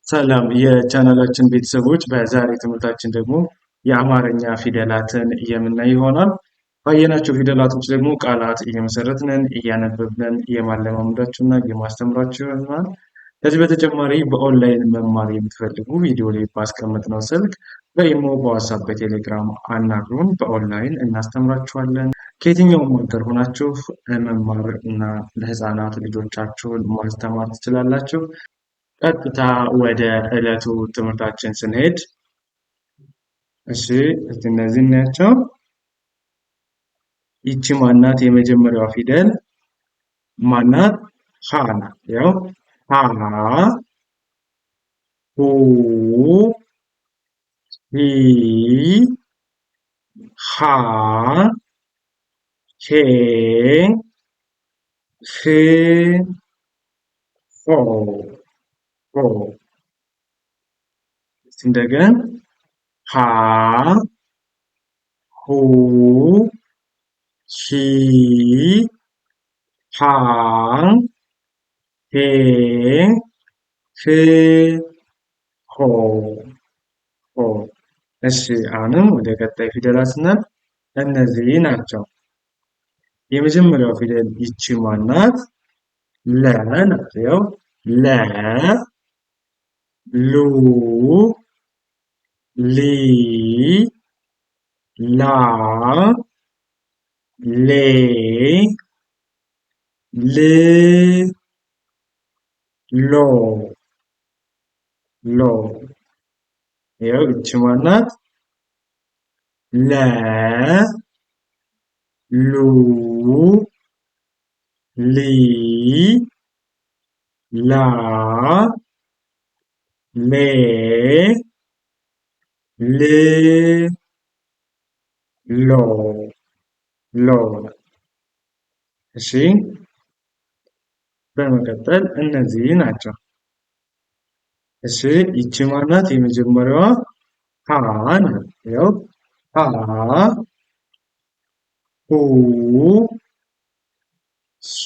ሰላም የቻናላችን ቤተሰቦች፣ በዛሬ ትምህርታችን ደግሞ የአማርኛ ፊደላትን የምናይ ይሆናል። ባየናቸው ፊደላቶች ደግሞ ቃላት እየመሰረትንን እያነበብንን የማለማመዳችሁ እና የማስተምራችሁ ይሆናል። ከዚህ በተጨማሪ በኦንላይን መማር የምትፈልጉ ቪዲዮ ላይ ባስቀመጥነው ስልክ በኢሞ፣ በዋትሳፕ፣ በቴሌግራም አናግሩን። በኦንላይን እናስተምራችኋለን። ከየትኛውም ሀገር ሆናችሁ መማር እና ለህፃናት ልጆቻችሁን ማስተማር ትችላላችሁ። ቀጥታ ወደ ዕለቱ ትምህርታችን ስንሄድ፣ እሺ እስቲ እነዚህ እናያቸው። ይቺ ማናት? የመጀመሪያዋ ፊደል ማናት? ሀ ናት። ያው ሀ፣ ሁ፣ ሂ፣ ሃ፣ ሄ፣ ህ፣ ሆ ሆ። እስቲ እንደገና ሀ፣ ሁ፣ ሂ፣ ሃ፣ ሄ፣ ህ፣ ሆ ሆ። እሺ አሁንም ወደ ቀጣይ ፊደላት ስናልፍ እነዚህ ናቸው። የመጀመሪያው ፊደል ይቺ ማናት? ለ ናት። ያው ለ፣ ሉ፣ ሊ፣ ላ፣ ሌ፣ ል፣ ሎ ሎ። ይኸው ይቺ ማናት? ለ፣ ሉ፣ ሊ፣ ላ፣ ሌ፣ ል፣ ሎ ሎ። እሺ በመቀጠል እነዚህ ናቸው። እሺ ይቺ ማናት? የመጀመሪያዋ ሀ ናት። ያው ሀ፣ ሁ፣ ሂ፣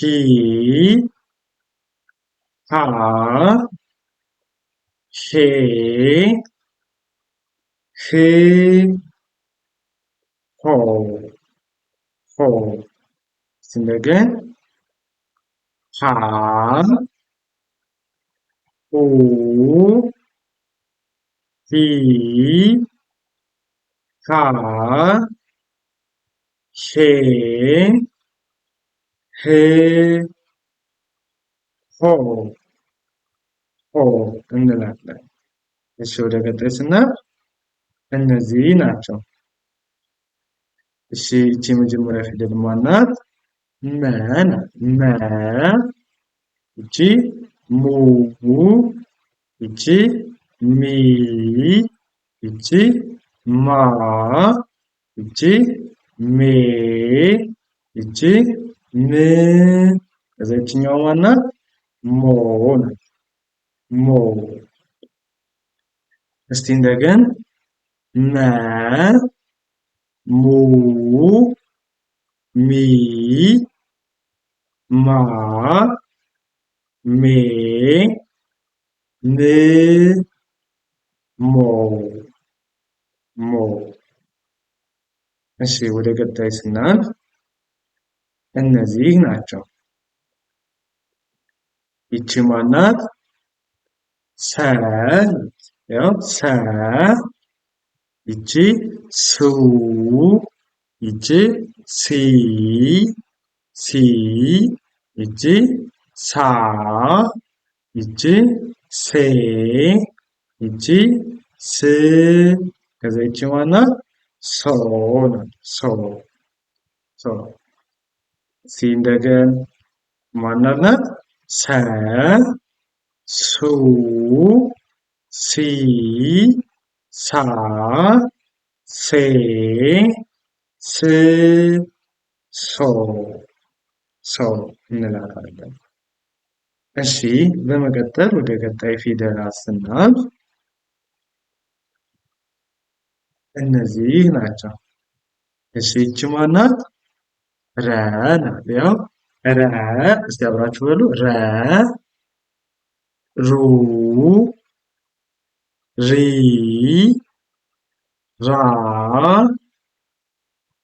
ሃ፣ ሄ፣ ህ፣ ሆ ሆ። እንደገና ሀ፣ ሁ፣ ሂ፣ ሃ፣ ሄ፣ ህ፣ ሆ ሆ እንላለን። እሺ ወደ ቀጣይ ስናልፍ እነዚህ ናቸው። እሺ ይቺ የመጀመሪያ ፊደል ማናት? መ ናት። መ። ይቺ ሙ፣ ይቺ ሚ፣ ይቺ ማ፣ ይቺ ሜ፣ ይቺ ም። ከዛ ይችኛዋ ማናት? ሞ ናት። ሞ። እስቲ እንደገና መ፣ ሙ፣ ሚ፣ ማ፣ ሜ፣ ም፣ ሞ ሞ። እሺ ወደ ቀጣይ ስናልፍ እነዚህ ናቸው። ይቺ ማናት? ሰ። ያው ሰ። ይቺ ሱ፣ ይቺ ሲ፣ ሲ፣ ይቺ ሳ፣ ይቺ ሴ፣ ይቺ ስ። ከዛ ይቺ ማናት? ሶ ናት። ሶ ሶ። ሲ እንደገን ማናት ናት? ሰ፣ ሱ፣ ሲ፣ ሳ፣ ሴ፣ ስ፣ ሶ ሶ እንላታለን። እሺ በመቀጠል ወደ ቀጣይ ፊደላት ስናልፍ እነዚህ ናቸው። እሺ ይቺ ማናት? ረ ናት። ያው ረ። እስቲ አብራችሁ በሉ፣ ረ፣ ሩ፣ ሪ ራ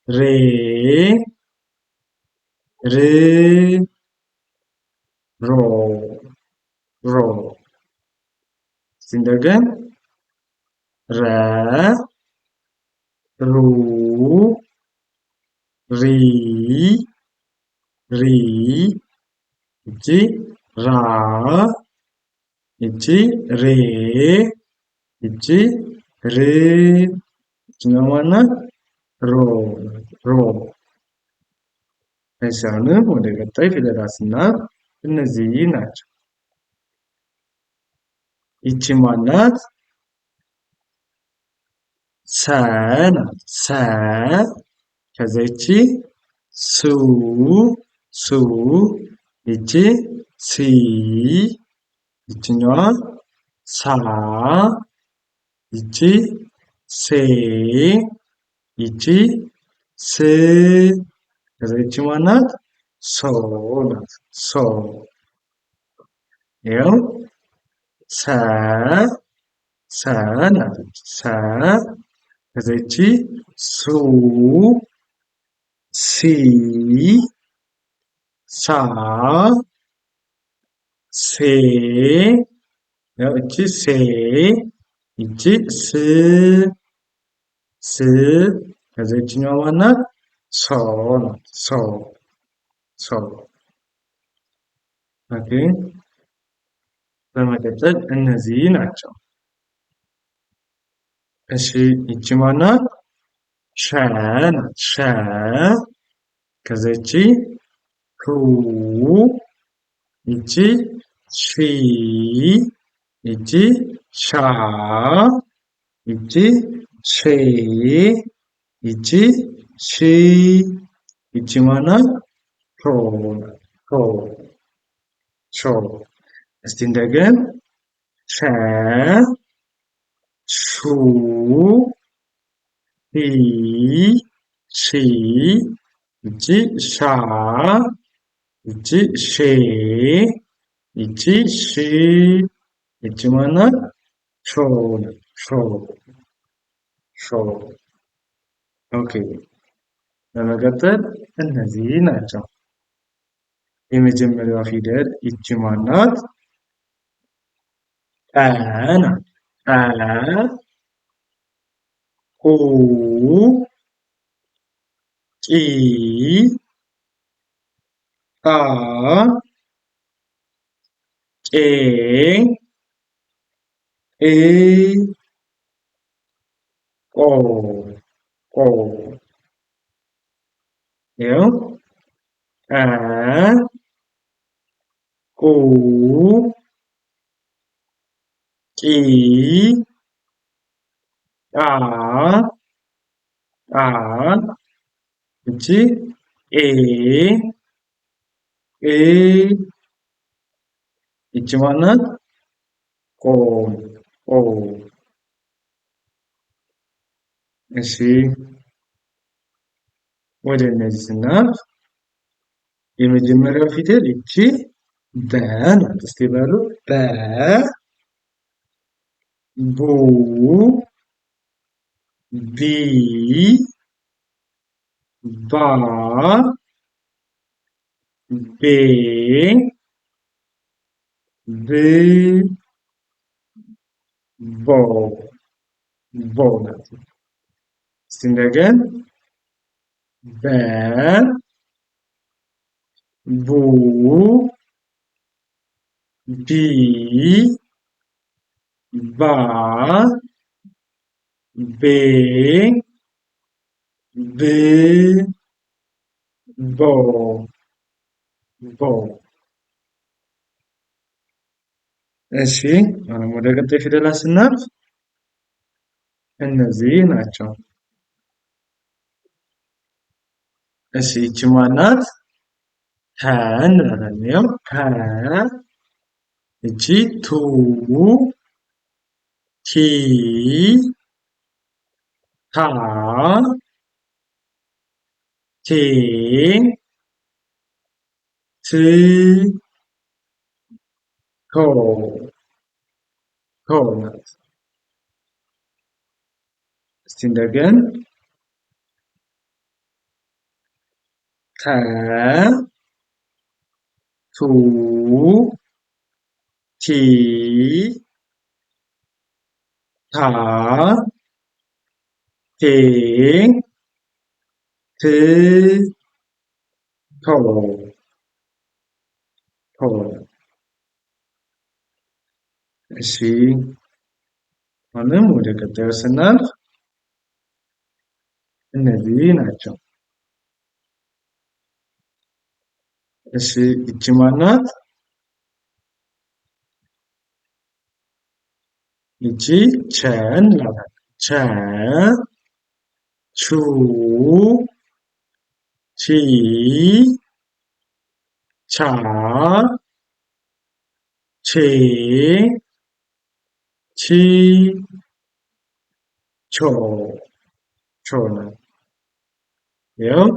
ሬ ር ሮ ሮ። እስቲ እንደገና ረ ሩ ሪ ሪ እቺ ራ እቺ ሬ እቺ ር እችኛዋ ማናት? ሮ ሮ። እሺ አሁንም ወደ ቀጣይ ፊደላት ስናልፍ እነዚህ ናቸው። ይቺ ማናት? ሰ ናት። ሰ ከዛ ይቺ ሱ ሱ ይቺ ሲ ይችኛዋ ሳ ይቺ ሴ ይቺ ስ ከዛ ይቺ ማናት? ሶ ናት። ሶ ይኸው ሰ ሰ ናት። ሰ ከዛ ይቺ ሱ ሲ ሳ ሴ ያው እቺ ሴ እቺ ስ ስ ከዛ ይችኛዋ ማናት? ሶ ናት። ሶ ሶ። okay በመቀጠል እነዚህ ናቸው። እሺ ይቺ ማናት? ሸ ናት። ሸ ከዛ ይቺ ሹ ይቺ ሺ ይቺ ሻ ይቺ ሼ ይቺ ሺ ይቺ ማናት? ሾ ሾ ሾ። እስቲ እንደገና ሸ ሹ ሺ ይቺ ሻ ይቺ ሼ ይቺ ሺ ይቺ ማናት? ሾ ሾ ሾ። okay በመቀጠል እነዚህ ናቸው። የመጀመሪያዋ ፊደል ይቺ ማናት? ቀ ናት። ቀ ቁ ቂ ቃ ቄ እ ቆ ቆ። ይኸው ቀ ቁ ቂ ቃ ቃ እቺ ኤ እ ይቺ ማናት? ቆ ቆ። እሺ ወደ እነዚህ ስናልፍ የመጀመሪያው ፊደል ይቺ በ ናት። እስቲ በሉ በ ቡ ቢ ባ ቤ ብ ቦ ቦ ናት። እስቲ እንደገና በ ቡ ቢ ባ ቤ ብ ቦ ቦ። እሺ አሁንም ወደ ቀጣይ ፊደላት ስናልፍ እነዚህ ናቸው። እሺ ይቺ ማናት? ተ እንላለን። ይኸው ተ። እቺ ቱ ቲ ታ ቴ ት ቶ ቶ ናት። እስቲ እንደገን ተ ቱ ቲ ታ ቴ ት ቶ ቶ። እሺ አሁንም ወደ ቀጣዩ ስናልፍ እነዚህ ናቸው። እሺ ይቺ ማናት? ይቺ ቸ እንላታለን። ቸ ቹ ቺ ቻ ቼ ቺ ቾ ቾ ነው። ይኸው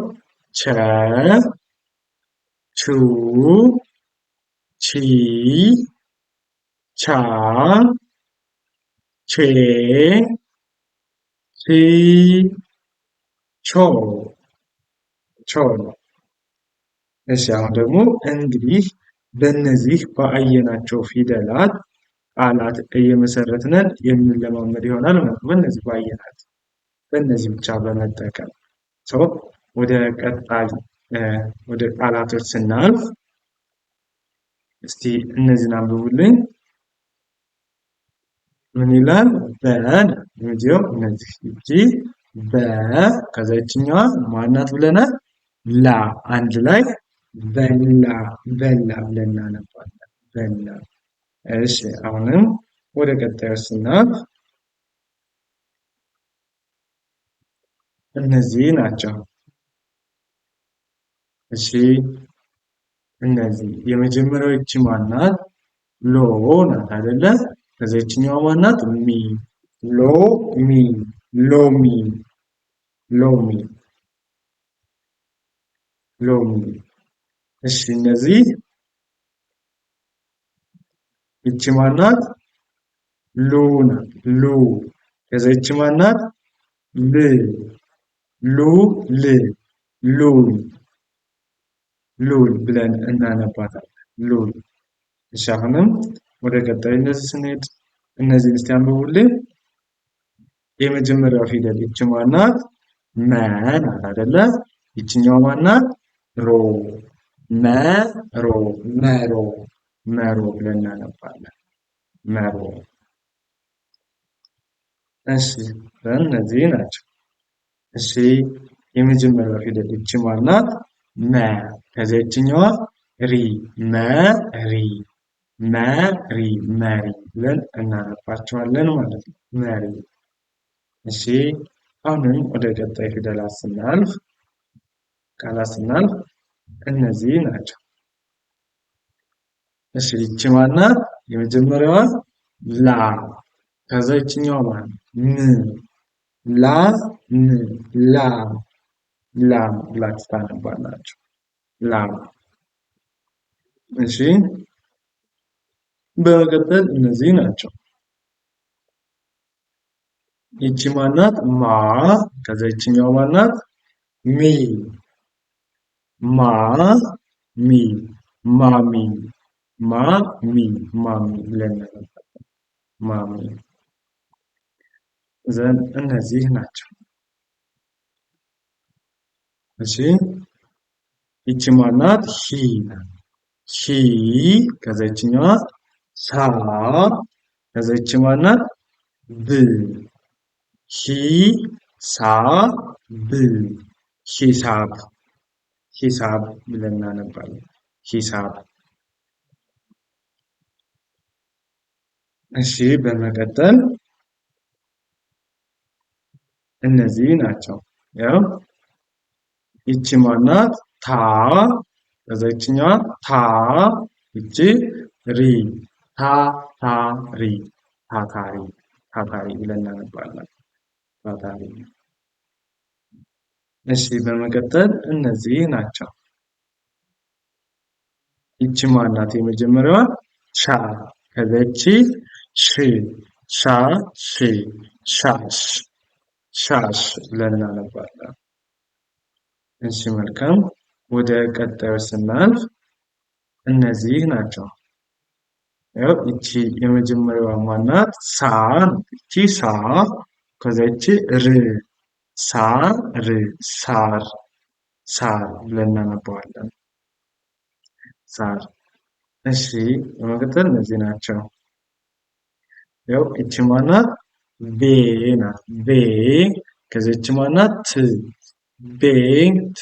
ቸ ቹ ቺ ቻ ቼ ቺ ቾ ቾ ነው። እሺ አሁን ደግሞ እንግዲህ በእነዚህ ባየናቸው ፊደላት ቃላት እየመሰረትን የምንለማመድ ይሆናል ማለት ነው። በእነዚህ ባየናት በእነዚህ ብቻ በመጠቀም ሰው ወደ ቀጣይ ወደ ቃላቶች ስናልፍ እስቲ እነዚህን አንብቡልኝ። ምን ይላል? በ ነው እነዚህ እቺ በ ከዛ ይችኛዋ ማናት ብለናል? ላ አንድ ላይ በላ በላ ብለን እናነባለን። በላ። እሺ አሁንም ወደ ቀጣዩ ስናልፍ እነዚህ ናቸው። እሺ እነዚህ የመጀመሪያው ይቺ ማናት? ሎ ናት አይደለ? ከዛ ይችኛዋ ማናት? ሚ ሎ ሚ ሎሚ ሎሚ ሎሚ። እሺ እነዚህ ይቺ ማናት? ሉ ናት ሉ። ከዛ ይቺ ማናት? ል ሉ ል ሉል ሉል ብለን እናነባታለን። ሉል። እሺ አሁንም ወደ ቀጣይ እነዚህ ስንሄድ እነዚህን እስቲ አንብቡልኝ። የመጀመሪያው ፊደል ይቺ ማናት? መ ናት አይደለ? ይችኛው ማናት? ሮ መሮ መሮ መሮ ብለን እናነባለን። መሮ። እሺ እነዚህ ናቸው። እሺ የመጀመሪያው ፊደል ይቺ ማናት? መ። ከዚያ ይችኛዋ ሪ መሪ መሪ መሪ ብለን እናነባቸዋለን ማለት ነው። መሪ። እሺ አሁንም ወደ ቀጣይ ፊደላት ስናልፍ ቃላት ስናልፍ እነዚህ ናቸው። እሺ ይቺ ማናት? የመጀመሪያዋ ላ። ከዛ ይችኛዋ ማን? ም ላ ም ላም ላም ብላችሁ ታነባላችሁ። ላም። እሺ በመቀጠል እነዚህ ናቸው። ይቺ ማናት? ማ። ከዛ ይችኛዋ ማናት? ሚ ማ ሚ ማሚ ማሚ ማሚ ብለን እናነባለን። ማሚ ዘን እነዚህ ናቸው። እሺ ይቺ ማናት? ሂ ሂ። ከዛ ይችኛዋ ሳ። ከዛ ይቺ ማናት? ብ ሂ ሳ ብ ሂሳብ ሂሳብ ብለን እናነባለን። ሂሳብ። እሺ በመቀጠል እነዚህ ናቸው። ያው ይቺ ማናት? ታ። ከዛ ይችኛዋ ታ። ይቺ ሪ ታ ታ ሪ ታታሪ ታታሪ ብለን እናነባለን። ታታሪ። እሺ በመቀጠል እነዚህ ናቸው። ይቺ ማናት? የመጀመሪያዋ ሻ። ከዛ ይቺ ሽ ሻ ሽ ሻሽ ሻሽ ብለን እናነባለን። እሺ መልካም። ወደ ቀጣዩ ስናልፍ እነዚህ ናቸው። ያው እቺ የመጀመሪያዋ ማናት? ሳ። እቺ ሳ፣ ከዛ እቺ ር፣ ሳ ር፣ ሳር፣ ሳር ብለን እናነባዋለን። ሳር። እሺ በመቀጠል እነዚህ ናቸው። ያው እቺ ማናት? ቤ ናት። ቤ፣ ከዛ እቺ ማናት? ት፣ ቤት፣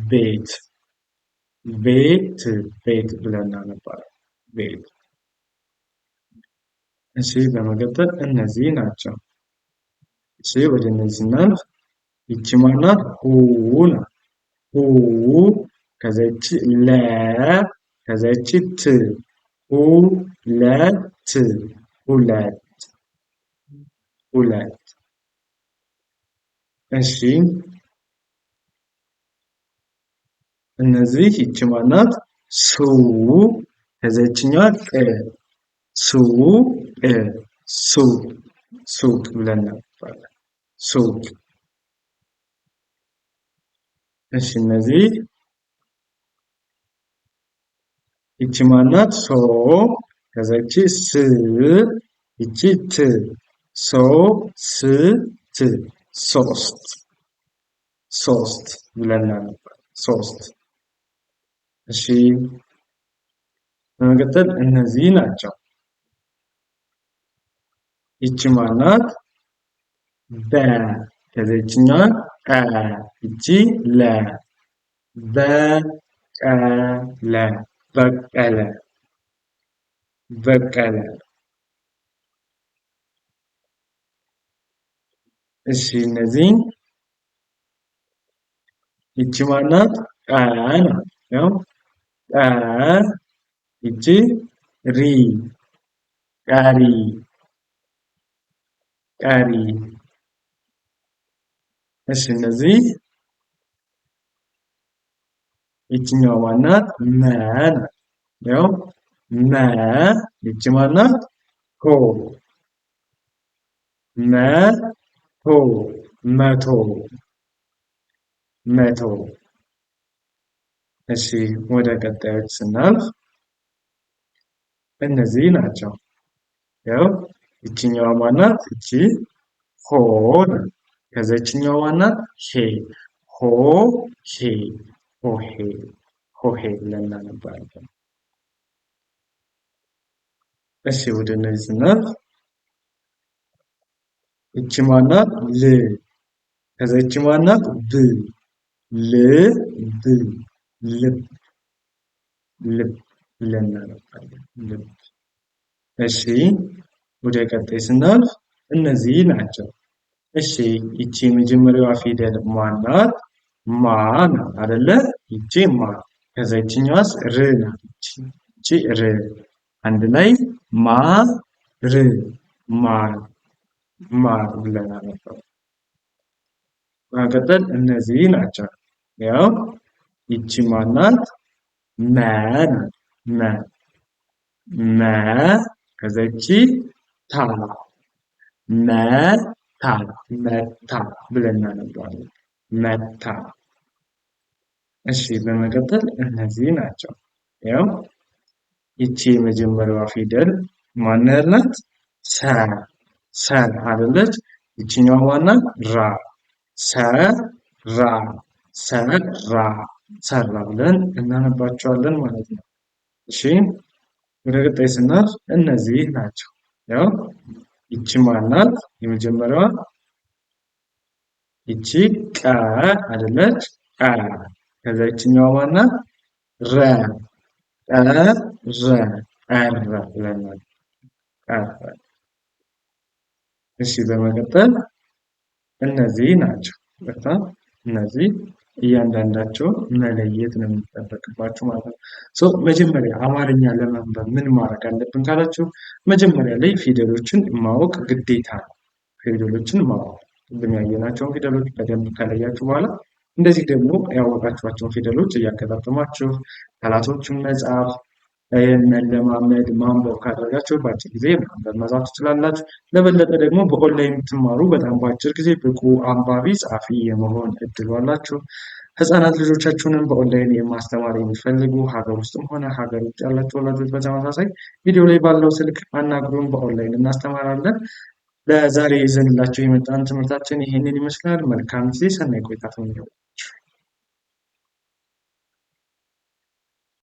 ቤት፣ ቤት፣ ቤት ብለን እናነባለን። ቤት። እሺ በመቀጠል እነዚህ ናቸው። እሺ ወደ እነዚህ ስናልፍ ይቺ ማናት? ሁ ናት። ሁ፣ ከዛ ይቺ ለ፣ ከዛ ይቺ ት፣ ሁ ለት፣ ሁለት፣ ሁለት። እሺ እነዚህ ይቺ ማናት? ሱ፣ ከዛ ይቺኛዋ ቅ፣ ሱ ቅ፣ ሱቅ፣ ሱቅ ብለን እናነባለን። ሱቅ። እሺ እነዚህ ይቺ ማናት? ሶ፣ ከዛ ይቺ ስ፣ ይቺ ት፣ ሶ ስ ት፣ ሶስት፣ ሶስት ብለን እናነባለን። ሶስት። እሺ በመቀጠል እነዚህ ናቸው። ይቺ ማናት? በ፣ ከዛ ይቺኛዋ ቀ፣ ይቺ ለ፣ በ ቀ ለ፣ በቀለ፣ በቀለ። እሺ እነዚህ ይቺ ማናት? ቀ ናት። ያው ቀ፣ ይቺ ሪ፣ ቀሪ፣ ቀሪ። እሺ እነዚህ ይችኛዋ ማናት? መ ናት። ያው መ፣ ይቺ ማናት? ቶ፣ መ ቶ፣ መቶ፣ መቶ። እሺ ወደ ቀጣዮች ስናልፍ እነዚህ ናቸው። ያው ይችኛዋ ማናት? እቺ ሆ ናት። ከዛ ይችኛዋ ማናት? ሄ፣ ሆ ሄ፣ ሆሄ፣ ሆሄ ብለን እናነባለን። እሺ ወደ እነዚህ ስናልፍ ይቺ ማናት? ል፣ ከዛ ይቺ ማናት? ብ፣ ል ብ፣ ልብ፣ ልብ ብለን እናነባለን። ልብ። እሺ ወደ ቀጣይ ስናልፍ እነዚህ ናቸው። እሺ ይቺ የመጀመሪያዋ ፊደል ማናት? ማ ናት አይደለ? ይቺ ማ፣ ከዛ ይቺኛዋስ ር ናት። ይቺ ር፣ አንድ ላይ ማ ር፣ ማር፣ ማር ብለን አነበብን። በመቀጠል እነዚህ ናቸው። ያው ይቺ ማናት? መ ናት። መ፣ መ፣ ከዛ ይቺ ታ፣ መ ታ፣ መታ ብለን እናነባለን። መታ። እሺ በመቀጠል እነዚህ ናቸው። ያው ይቺ የመጀመሪያዋ ፊደል ማን ያልናት? ሰ፣ ሰ አይደለች? ይቺኛዋ ማናት? ራ፣ ሰ ራ፣ ሰ ራ፣ ሰራ ብለን እናነባቸዋለን ማለት ነው። እሺ ወደ ቀጣይ ስናልፍ እነዚህ ናቸው። ያው ይቺ ማናት? የመጀመሪያዋ ይቺ ቀ አይደለች? ቀ፣ ከዛ ይቺኛዋ ማናት? ረ፣ ቀ ረ፣ ቀረ ብለናል። ቀረ። እሺ በመቀጠል እነዚህ ናቸው። በጣም እነዚህ እያንዳንዳቸውን መለየት ነው የሚጠበቅባችሁ ማለት ነው። So መጀመሪያ አማርኛ ለማንበብ ምን ማድረግ አለብን ካላችሁ መጀመሪያ ላይ ፊደሎችን ማወቅ ግዴታ ነው። ፊደሎችን ማወቅ ቅድም ያየናቸውን ፊደሎች በደንብ ከለያችሁ በኋላ እንደዚህ ደግሞ ያወቃችኋቸውን ፊደሎች እያገጣጠማችሁ ቃላቶችን መጻፍ፣ መለማመድ ማንበብ ካደረጋችሁ በአጭር ጊዜ ማንበብ መጻፍ ትችላላችሁ። ለበለጠ ደግሞ በኦንላይን የምትማሩ በጣም በአጭር ጊዜ ብቁ አንባቢ ጸሐፊ የመሆን እድሉ አላችሁ። ህፃናት ልጆቻችሁንም በኦንላይን የማስተማር የሚፈልጉ ሀገር ውስጥም ሆነ ሀገር ውጭ ያላችሁ ወላጆች በተመሳሳይ ቪዲዮ ላይ ባለው ስልክ አናግሩን፣ በኦንላይን እናስተማራለን። ለዛሬ ይዘንላችሁ የመጣን ትምህርታችን ይህንን ይመስላል። መልካም ጊዜ፣ ሰናይ ቆይታ ተመኘሁ።